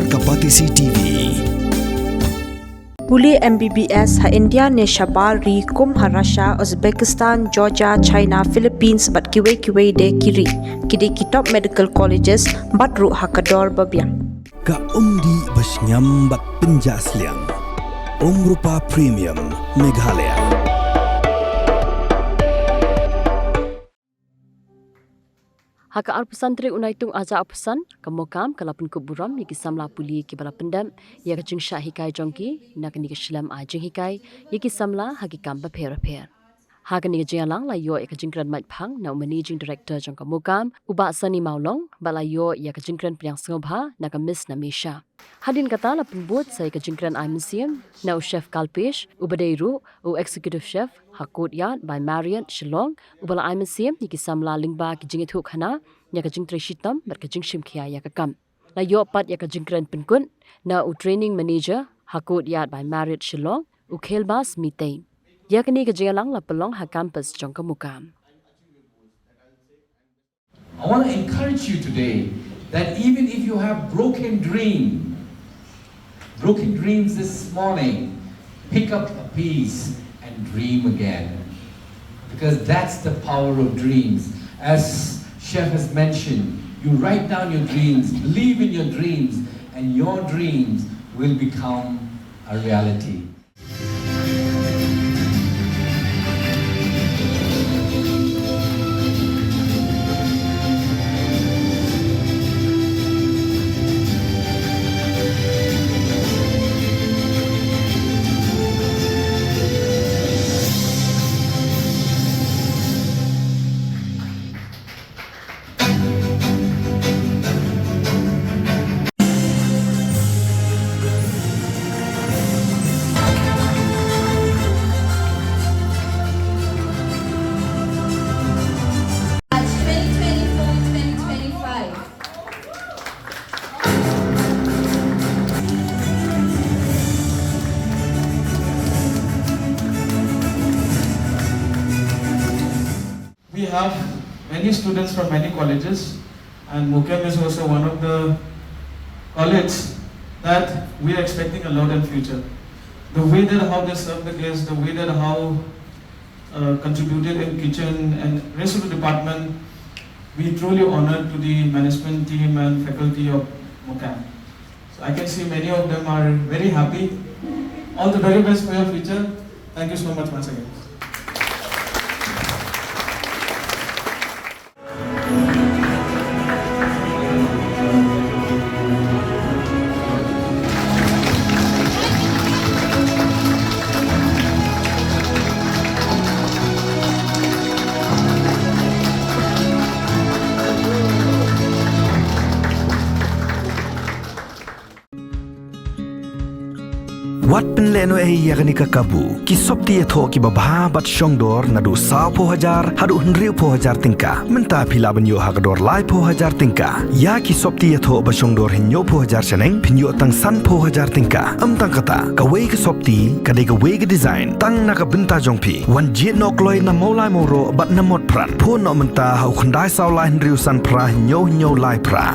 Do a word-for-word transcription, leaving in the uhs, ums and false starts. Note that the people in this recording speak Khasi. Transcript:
Ka Batesi T V. Pule M B B S ha India ne shabar ri kum ha Russia, Uzbekistan, Georgia, China, Philippines bad kiwei kiwei de ki ri. Ki dei ki top medical colleges bad ruh ha ka dor ba biang. Ka umdih ba shngiam bad pynjah sliang. Umrupa Premium Meghalaya. Ha ka arphew san tarik u Naitung arhajar arphew san, ka MOKAM ka la pynkup burom ïa ki samla pule kiba la pyndep ïa ka jingshah hikai jong ki na kane ka shlem ai jinghikai ïa ki samla ha ki kam bapher bapher. Ha kane ka jingïalang la ïoh ïa ka jingkren mait phang na u Managing Director jong ka MOKAM, u Bah Sunny Mawlong, bad la ïoh ïa ka jingkren pdiang sngewbha na ka Miss Namisha. Hadien kata la pynbud sa ïa ka jingkren ai mynsiem na u Chef Kalpesh, uba dei ruh u Executive Chef ha Courtyard by Marriott Shillong, uba la ai mynsiem ïa ki samla lyngba ki jingïathuhkhana ïa ka jingtrei shitom bad ka jingshim khia ïa ka kam. La ïoh pat ïa ka jingkren pynkut na u Training Manager ha Courtyard by Marriott Shillong, u Khelbas Mitei. Ïa kane ka jingïalang la pynlong ha campus jong ka MOKAM. I want to encourage you today that even if you have broken dream, broken dreams this morning, pick up a piece and dream again. Because that's the power of dreams. As Chef has mentioned, you write down your dreams, believe in your dreams, and your dreams will become a reality. Twenty twenty-four, twenty twenty-five. We have many students from many colleges, and MOKAM is also one of the colleges that we are expecting a lot in future. The way that how they serve the guests, the way that how, uh, contributed in kitchen and rest of the department, we truly honored to the management team and faculty of MOKAM. So I can see many of them are very happy. All the very best for your future. Thank you so much once again. Wat pynlehnohei ïa kane ka kabu. Ki sopti ïathoh kiba bha bad shongdor naduh sawphew hajar haduh hynriewphew hajar tyngka. Mynta phi lah ban ïoh ha ka dor laiphew hajar tyngka. Ïa ki sopti ïathoh ba shongdor hynñiewphew hajar shaneng phin ïoh tang sanphew hajar tyngka. Ym tang kata, kawei ka sopti ka dei kawei ka design tang na ka bynta jong phi. Wan jied noh kloi na Mawlai Mawroh bad na Motphran. Phone noh mynta ha u khyndai saw lai hynriew san phra hynñiew hynñiew lai phra.